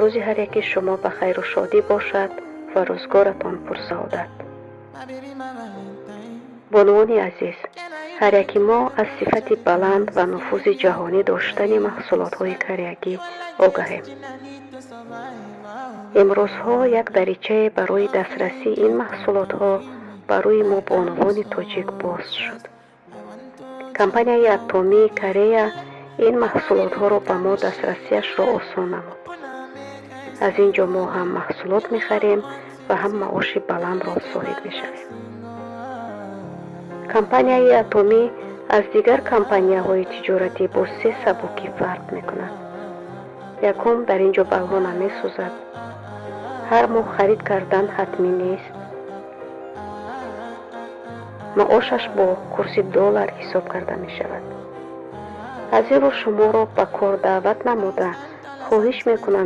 Рӯзи ҳар яки шумо ба хайру шодӣ бошад ва рӯзгоратон пурсаодат. Бонувони азиз, ҳар яки мо аз сифати баланд ва нуфузи ҷаҳонӣ доштани маҳсулотҳои кореягӣ огаҳем. Имрӯзҳо як даричае барои дастрасии ин маҳсулотҳо барои мо, бонувони тоҷик, боз шуд. Компанияи Атомии Корея ин маҳсулотҳоро ба мо дастрасиашро осон намуд. Аз ин ҷо мо ҳам маҳсулот мехарем ва ҳам маоши баландро соҳиб мешавем. Компанияи Атомӣ аз дигар компанияҳои тиҷоратӣ бо се сабукӣ фарқ мекунад. Якум, дар ин ҷо баллҳо намесӯзад, ҳар моҳ харид кардан ҳатмӣ нест, маошаш бо курси доллар ҳисоб карда мешавад. Аз ин рӯ шуморо ба кор даъват намуда, хоҳиш мекунам.